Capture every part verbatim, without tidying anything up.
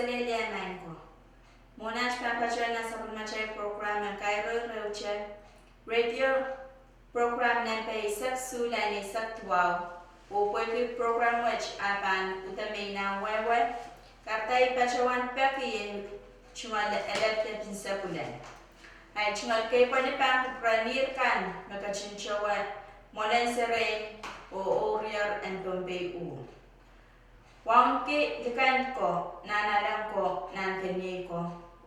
Lelehmaing ko. Mwohn aht pahn patohwan sapwellimatail program en Kairo Irehte, radio program nempe eisek siluh lel eisek duwau, oh pwehki program wet ah pahn uhdahn me inengieng wehwe, kahrehda I patohwan peki ei tungoal elepin sapwellimen, ei tungoal keipweni pahn kupwuren ihr kan me ketin towe mwoalen serein oh ourier en Pohnpei uh. Wauneki likend ko, nan ahlen ko, nan keniei ko,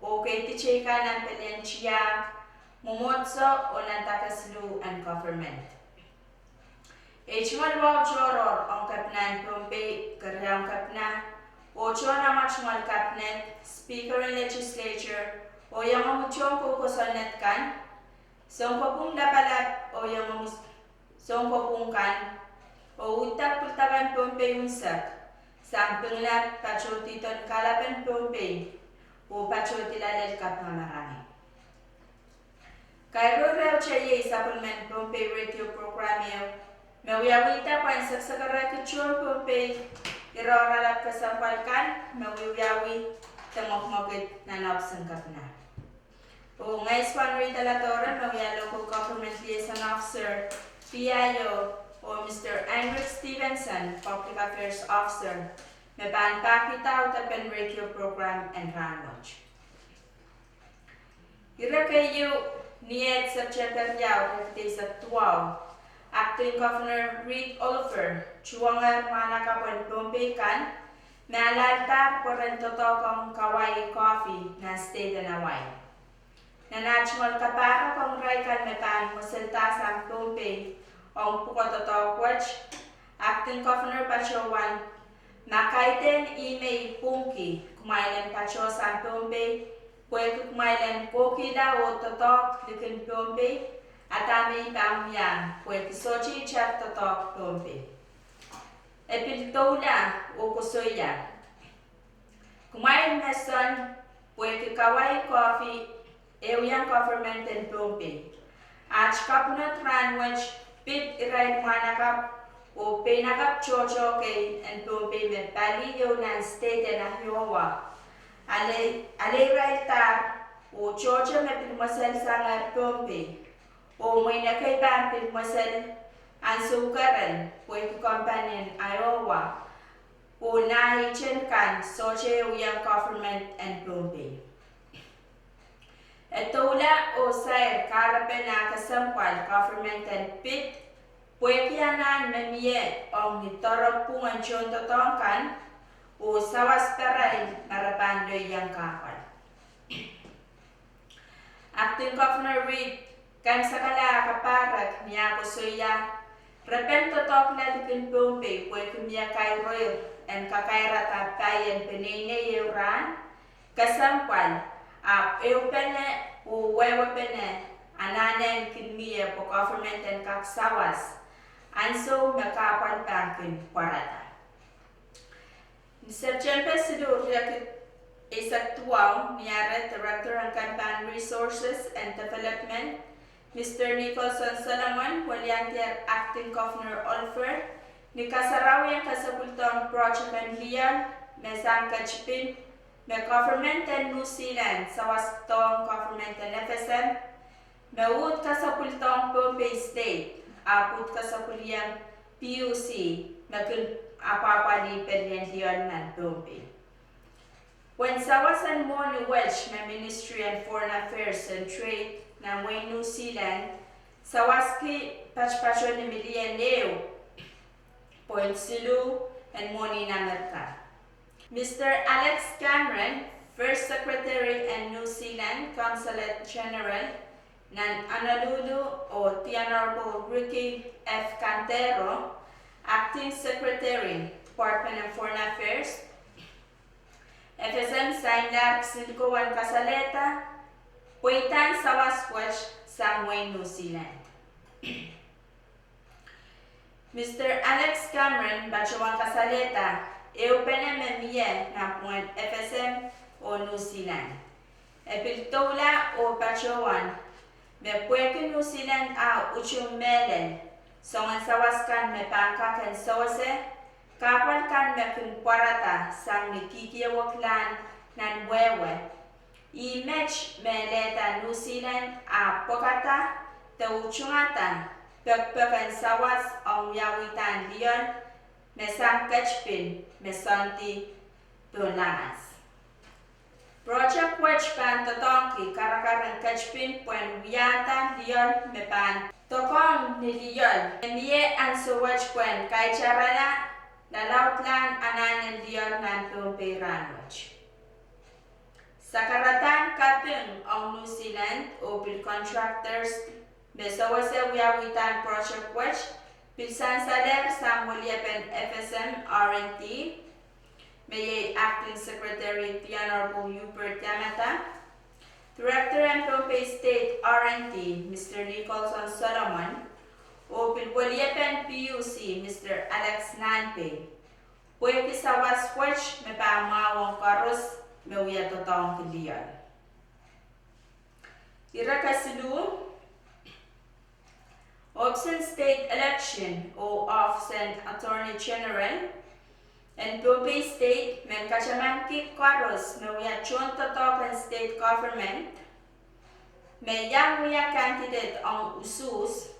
oh keidi teikan nan pelien tiahk, mwomwohdiso oh nan dake siluh en government. Ei tungoal wahu tohrohr ong kepina en Pohnpei, keriaun kepina, oh tohn amwa tungoal cabinet, speaker en legislature, oh iengomw tohn kou kosonned kan, sounkopwung lapalap oh iengomw sounkopwung kan, oh uhdahn pwildakan Pohnpei unsek, sang Pingelap, patohdi dohn kahlapen Pohnpei, oh patohdi loalel kaping marain. Kairo Irehte iei sapwellimen Pohnpei radio program ehu me wiawihda pwehn sekesekerehki tohn Pohnpei ire oaralap kesempwal kan me wiewiawi de mwekmwekid nan ohpis en kepina. Oh ngehi Swan Reidala Doare me wia Local Government Liaison Officer, P I O, oh Mister Heinrich Stevenson, Public Affairs Officer, me pahn pahkihda uhdahn radio program en rahnwet. Ire keieu, ni eh September riau, riekid eisek duwau, Acting Governor Reed Oliver tuhwongehr mwahnakapw en Pohnpei kan me alahldahro pwe ren doadoahk ong Kauai coffee nan state en Hawaii. Nan ah tungoal kapahrek ong irail kan me pahn mweselda sang Pohnpei ong pwukoa doadoahk wet, Acting Governor patohwan, ma kaidehn ihme I pwungki, kumwail en patoh sang Pohnpei, pwehki kumwail en kohkihla oh doadoahk likin Pohnpei, a dahme I pahn wiahiong, pwehki sohte itar doadoahk Pohnpei. E pil doula oh koasoia, kumwail me soangen, pwehki Kauai coffee, e wia government en Pohnpei. Aht kapwunod rahnwet pid irail mwahnakapw oh peinakapw tohtohkei en Pohnpei me pali ehu nan state en Iowa, ale, ale iraildahr, oh tohto me pil mwesel sangehr Pohnpei, oh mwein ekei pahn pil mwesel ansou keren, pwehki company en Iowa oh nahiten kan sohte wia government en Pohnpei. E doula oh sair kahrepen ah kesempwal government en pid, pwehki anahn me mie ong ni doaropwung en tohndoadoahk kan, oh sawas pere me re pahn lelohng kahpwal. Acting Governor Reed kaimwisekala ah kapahrek ni ah koasoia, re pahn doadoahkla likin Pohnpei pwehki mie kairoir en kakairada pai en peneinei ehu rahn, kesempwal, ahpw ehupene oh wehwehpene anahne kin mie pwe government en kak sawas ansou me kahpwal pahn kin pwarada. Ni September siluh, riekid eisek duwau, ni ah Director en Campaign Resources and Development, Mister Nicholson Solomon, weliandier Acting Governor Oliver ni kasarawien kesepwildohng project en lioal me sang ketipin me government en New Zealand sawaskidohng government en F S M, me uhd kesepwildohng Pohnpei State, ahpw uhd kesepwilieng P U C, me kin apwahpwalih pelien lioal nan Pohnpei. Uwen sawas en mwohni wet me Ministry en Foreign Affairs and Trade nan wehin New Zealand sawaski patopato ni milien ehu point siluh en mwohnin Amerika. Mister Alex Cameron, First Secretary en New Zealand Consulate General nan Honolulu, oh The Honorable Ricky F. Cantero, Acting Secretary, Department of Foreign Affairs, F S M, sainlahr kisinlikou en kasalehda pweidahn sawas wet sang wehin New Zealand. Mister Alex Cameron patohwan kasalehda ehupene me mie nanpwungen F S M oh New Zealand. E pil doula oh patohwan me pwehki New Zealand ah utung mehlel, soangen sawas kan me pahn kak en sewese kahpwal kan me kin pwarada sang ni kihkihwekilahn nan wehwe. Ih met me lehda New Zealand ah pwekada de utungada pekipek en sawas ong wiawidahn lioal me sang ketipin me soandi pohn langas. Project wet pahn doadoahngki karakar en ketipin pwehn wiahda lioal me pahn doadoahk ni lioal me mie ansou wet pwehn kaitarala lalaudlahn anahn en lioal nan Pohnpei rahnwet. Sakaradahn kaping ong New Zealand oh pil contractors me sewese wiawidahn project wet pil sansalehr sang weliepen F S M R and D, me iei Acting Secretary The Honorable Hubert Yamada, Director en Pohnpei State R and D Mr Nicholson Solomon, oh pil weliepen P U C Mr Alex Nanpei, pwehki sawas wet me pahn mwahu ong koaros me wia doadoahngki lioal. Ire kesiluh, ohpis en State Election oh Office en Attorney General en Pohnpei State men katamanki koaros me wia tohndoadoahk en state government me iang wia candidate ong usuhs,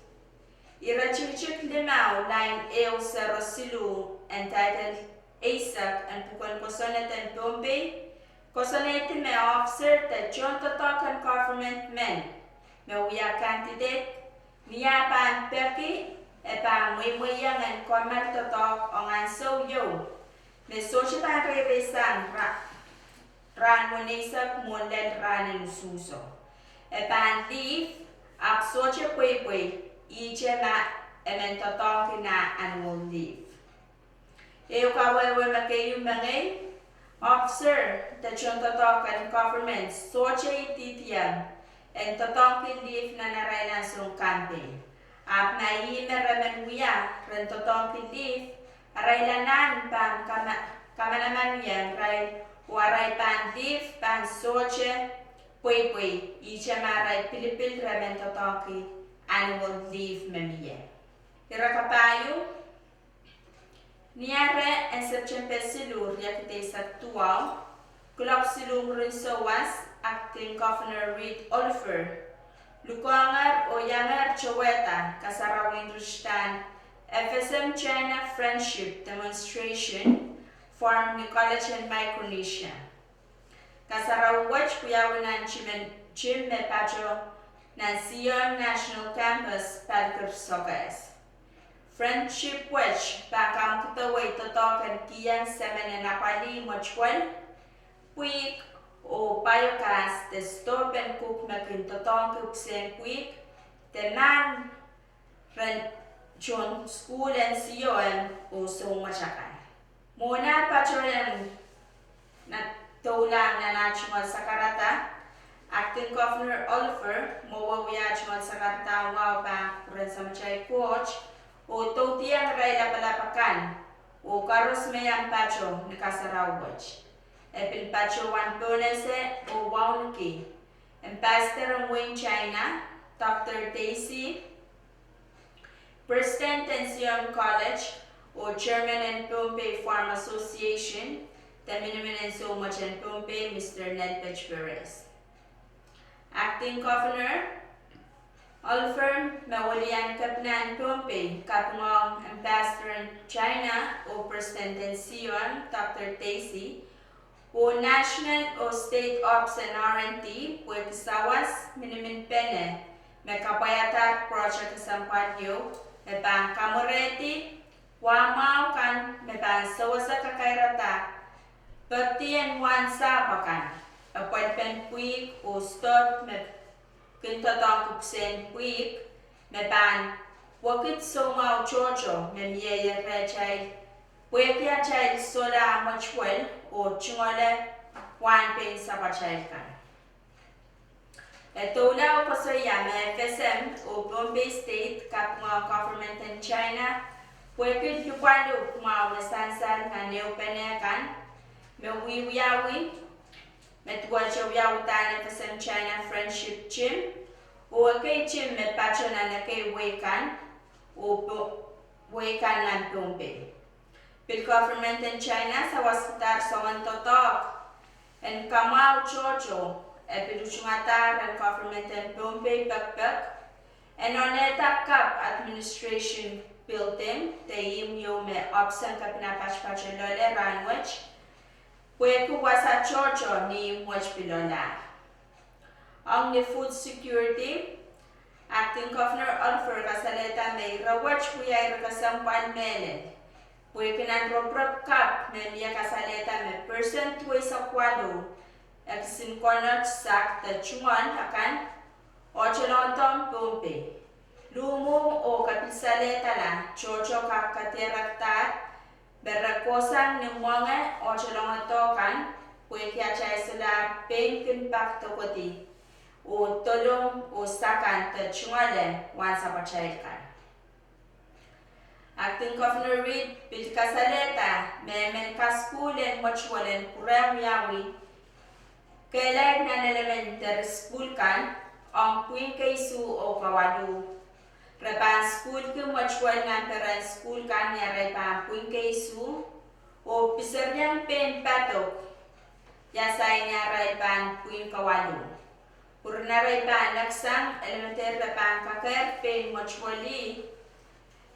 ire tikitik limau, lain ehu sero siluh en title eisek en pwuken kosonned en Pohnpei koasoanehdi me officer de tohndoadoahk en government men me wia candidate, ni ah pahn peki, e pahn mweimweiong en kommoal doadoahk ong ansou ieu me sohte pahn reireisang rahn weneisek mwohn lel rahn en usuhso. E pahn leave, ahpw sohte pweipwei ihte ma e men doadoahngki nah annual leave. Ehu kawehwe me keieu mengei, officer de tohndoadoahk en government sohte idihdiong en doadoahngki leave nan arail ansoun campaign. Ahpw ma ihme re men wia ren doadoahngki leave, arail anahn pahn kamanaman ieng irail, oh arail pahn leave pahn sohte pweipwei ihte ma arail pilipil re men doadoahngki annual leave me mie. Ire kapahieu, ni ah reh en Septempe siluh, riekid eisek duwau, kuloak siluh mwurin souwas, Acting Governor Reed Oliver lukohngehr oh iangehr towehda kasarawien ritidahn F S M China Friendship Demonstration Forum ni College en Micronesia. Kasarawi wet wiawi nan tim me pato nan Sion National Campus, Palikir Sokehs. Friendship wet pahn kamwakidawei doadoahk en kihong semen en apwalih mwetuwel, pwihk, oh biogas de stove en kuk me kin doadoahngki kisehn pwihk de mahn ren tohn sukuhl en Sion oh soumwet akan. Mwohn ah patohwan doulahng nan ah tungoal sakarada, Acting Governor Oliver mwowe wia ah tungoal sakaradahn wahu pahn kupwuren Samatail Koht oh doudiong irail lapalap akan oh koaros me iang pato ni kasarawi wet. E pil patohwan pohnese oh wauneki Ambassador en wehin China, Doctor Daisy, President en Sion College oh Chairman en Pohnpei Farm Association, de minimin en soumwet en Pohnpei Mr Nelbert Perez. Acting Governor Oliver me welian kepina en Pohnpei kapingohng Ambassador en China oh President en Sion, Doctor Daisy, oh National oh State Office en R and D pwehki sawas miniminpene me kapwaiadahr project kesempwal ieu me pahn kamwerehdi wahmwahu kan me pahn sewese kakairada pepdi en wahn sahpw akan, epwelpen pwihk oh stove me kin doadoahngki kisehn pwihk, me pahn wekid soumwahu tohto me mie rehtail pwehki atail sohla mwetuwel oh tungoale wahnpein sapwatail kan. E doula oh koasoia me F S M oh Pohnpei State kapingohng government en China pwehki lipwalu mwahu me sansal nan ehupene kan me wiewiawi, me duwehte wiawidahn F S M China Friendship Team oh ekei team me pato nan ekei wehi kan oh wehi kan nan Pohnpei. Pil government en China sawaskadahr soangen doadoahk En kamwahu tohto, e pil utungada rehn government en Pohnpei pekipek en onehda kapw administration building de ihmw ieu me ohpis en kepina patopato loale rahnwet, pwehki wasa tohto ni ihmw wet pil ohlahr. Ong ni food security, Acting Governor Oliver kasalehda me ire wet wia ire kesempwal mehlel, pwehki nan roporop kapw me mie kasalehda me percent duweisek waluh e kisin konot, sak de tungoal akan oatlongodohng Pohnpei. Luhmwuhmw oh kepilsalehdala tohto kak kedirekdahr me re kohsang ni mwenge oatlongodoh kan, pwehki atail solahr pein kin pak dokedi oh dolung oh sakan de tungoale wahnsapwatail kan. Acting Governor Reed pil kasalehda me emen kasukuhl en mwetuwel en pwurehng wiawi kehlail nan elementary sukuhl kan ong pwihn keisuh oh kawaluh. Re pahn sukuhlki mwetuwel nan perehn sukuhl kan ni arail pahn pwihn keisuh, oh piseriong pein padok ia sain ni arail pahn pwihn kawaluh. Pwurin arail pahn neksang elementary re pahn kakehr pein mwetuwel ih,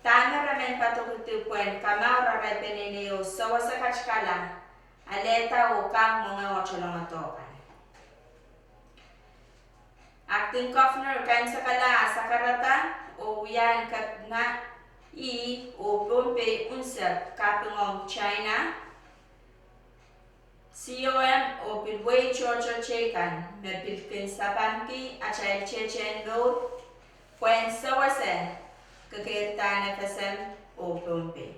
dahme re men padokedi pwehn kamour arail peneinei oh sewese katikala, alehda oh kang mwenge oatlongodoh kan. Acting Governor kaimwisekala sakarada oh wia en kepina ih oh Pohnpei unsek kaping ong China, COM oh pil wehi tohto teikan me pil kin sapahniki atail tehtehn mour pwehn sewese kekeirdahn FSM oh Pohnpei.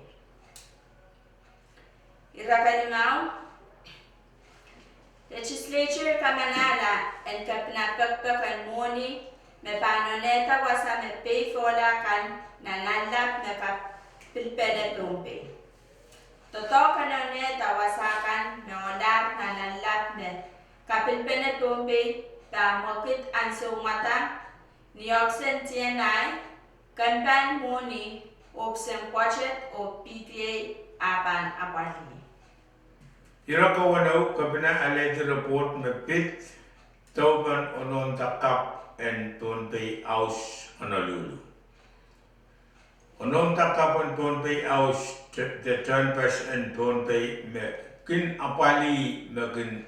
Ire kelimau, Legislature kamanahla en kepina pekipek en mwohni me pahn onehda wasa me pei fohla kan nan nanlap me kapilpene Pohnpei. Doadoahk en onehda wasa kan me ohlahr nan nanlap me kapilpene Pohnpei pahn mwekid ansou mwadang ni ohpis en DNI, kempen mwohni, ohpis en budget oh PDA a pahn apwalih. Ire kawenehu, kepina alehdi report me pid dohpen onohnda kapw en Pohnpei House Honolulu. Onohnda kapw en Pohnpei House de tehnpas en Pohnpei me kin apwalih me kin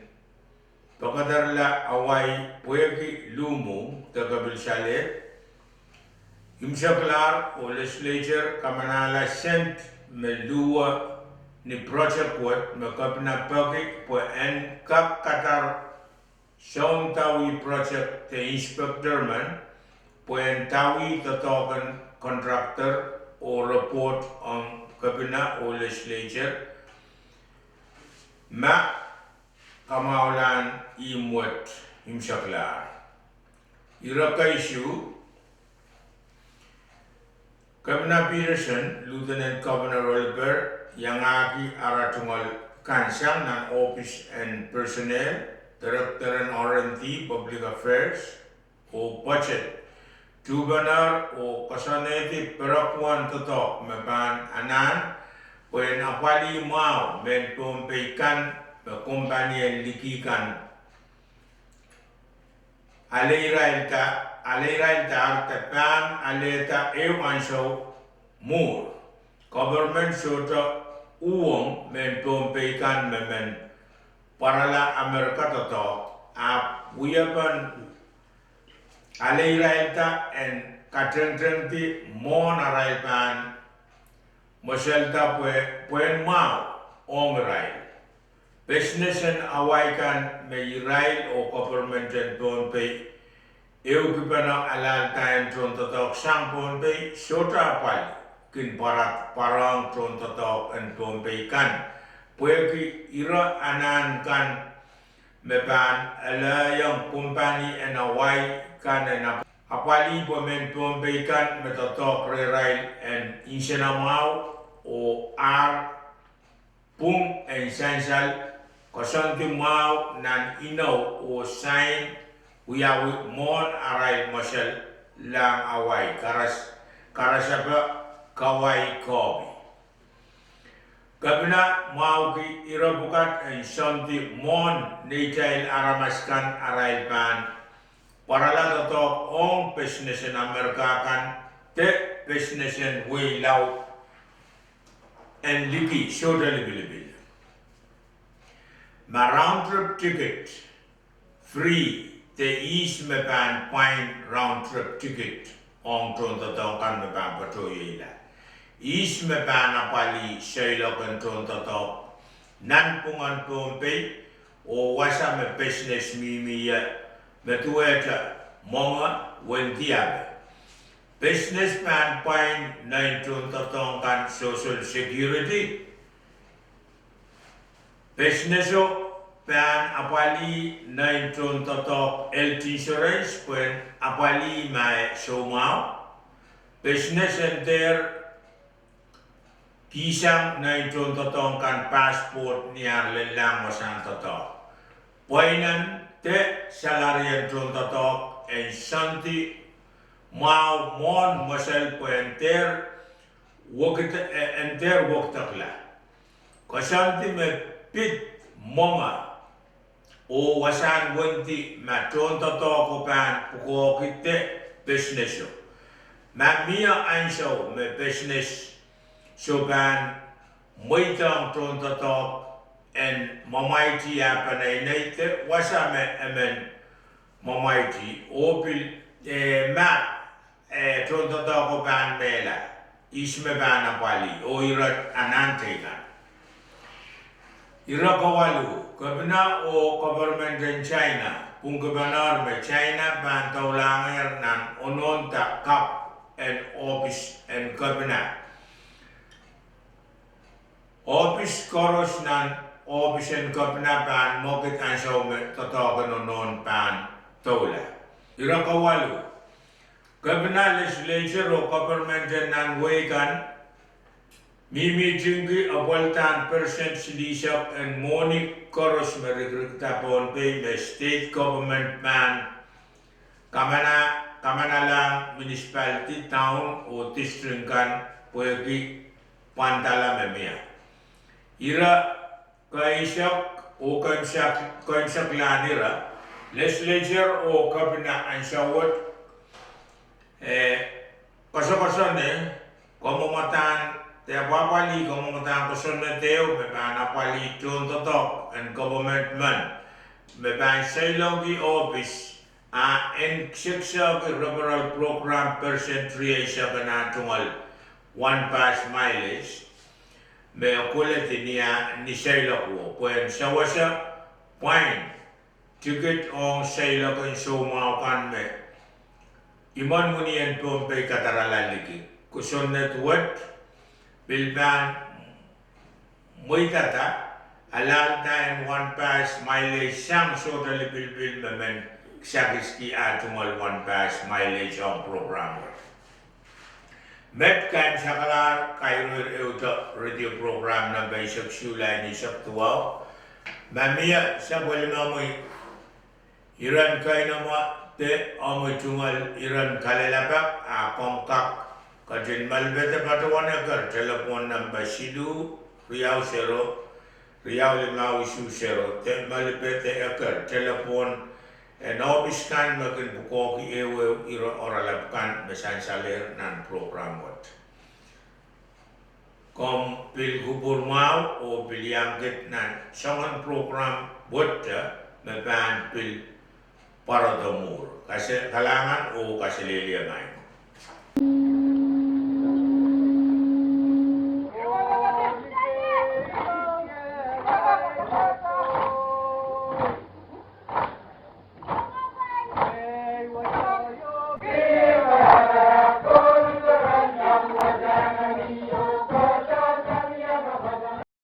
pekederla Hawaii pwehki luhmwuhmw de kepilsalehd, imwseklahr oh legislature kamanahla sent me luhwe ni project wet me kepina peki pwe en kak kadar soundawih project de inspector men pwe en dawih doadoahk en contractor oh report ong kepina oh legislature ma kamwahulahn ihmw wet imwseklahr. Ire keisuh, Kepina Peterson, Lieutenant Governor Oliver, iangahki ara tungoal kansang nan ohpis en Personnel, Director en R and D, Public Affairs oh Budget, tuhpene oh koasoanehdi perekuwen doadoahk me pahn anahn pwehn apwalih mwahu mehn Pohnpei kan me kompani en liki kan aleiraildahr de pahn alehda ehu ansou mwuhr. Government sohte uhwong mehn Pohnpei kan me men pwarala Amerika doadoahk, ahpw wiepen aleirailda en katengtengdi mwohn arail pahn mweselda pwe, pwehn mwahu ong irail. Business en Hawaii kan me irail oh government en Pohnpei ehukipene alaldahin tohndoadoahk sang Pohnpei sohte apwalih kin pwarohng tohndoadoahk en Pohnpei kan, pwehki ire anahn kan me pahn elehiong kompani en Hawaii kan en apwalih pwe mehn Pohnpei kan me doadoahk rehrail en nsenamwahu oh ar pwung en sansal, koasoandi mwahu nan inou oh sain wiawi mwohn arail mweselahng Hawaii, karasepe Kauai Coffee. Kepina mwahuki ire pwukat en soandi mwohn neitail aramas kan arail pahn pwarala doadoahk ong pesnes en Amerika kan de pesnes en wehi laud en liki sohte lipilipil. Ma round trip ticket free, de ihs me pahn pwain round trip ticket ong tohndoadoahk kan me pahn patohieila? Ihs me pahn apwalih seiloak en tohndoadoahk nanpwungen Pohnpei, oh wasa me pesnes mihmi ie me duwehte mwenge, wendi ape? Pesnes pahn pwain nein tohndoadoahk kan Social Security? Pesneso pahn apwalih nein tohndoadoahk health insurance pwehn apwalih ma e soumwahu? Pesnes en dehr kihsang nein tohndoadoahk kan passport ni ar lellahng wasahn doadoahk? Pweinen de salary en tohndoadoahk en soandi mwahu mwohn mwesel pwe en dehr wekidekla, koasoandi me pid mwenge oh wasahn wendi ma tohndoadoahko pahn pwukoahki de pesneso? Ma mie ansou me pesneso pahn mweidohng tohndoadoahk en mwamwaiti ah peneinei de wasa me emen mwamwaiti, oh pil, eh, ma eh, tohndoadoahko pahn mehla, ihs me pahn apwalih oh ire anahn teikan? Ire kawaluh, kepina oh koperment en China pwungkipene me China pahn doulahngehr nan onohnda kapw en ohpis en kepina. Ohpis koaros nan ohpis en kepina pahn mwekid ansou me doadoahk en onohn pahn doula. Ire kawaluh, kepina, legislature oh koperment en nan wehi kan mihmitingki apwaldahr persent silihsek en mwohni koaros me rikirikda Pohnpei me state government pahn kamanalahng municipality, town oh district kan pwehki pwandala me mie. Ire keimwseklahn ire, legislature oh kepina ansou wet, eh, koasoakoasone kamwomwadahn, de apwapwalih kamwomwadahn kosonned ehu me pahn apwalih tohndoadoahk en government men me pahn seiloakki ohpis, a en kisekiseki referral program persent rieisek en ah tungoal one pass mileage me koledi ni seiloak wo pwehn sewese pwain ticket ong seiloak en soumwahu kan me imwen wini en Pohnpei kadarala liki. Kosonned wet pil pahn mweidada alahlda en one pass mileage sang sohte lipilipil me men kisakiski ah tungoal one pass mileage ong program wet. Met keimwsakalahr kairoir ehute radio program nempe eisek siluh, line eisek duwau. Ma mie sapwellimomwi iren keinemwe de omwi tungoal iren kalelapak, a komw kak ketin malipehda patohwan eker telepon nempe siluh riau sero riau limau isuh sero, de malipehda eker telepon en ohpis kan me kin pwukoahki ehuehu ire oaralap kan me sansalehr nan program wet. Komw pil kupwur mwahu oh pil iang kit nan soangen program wet me pahn pil pwarodo mwuhr. Kalahngan oh kaselehlie maing.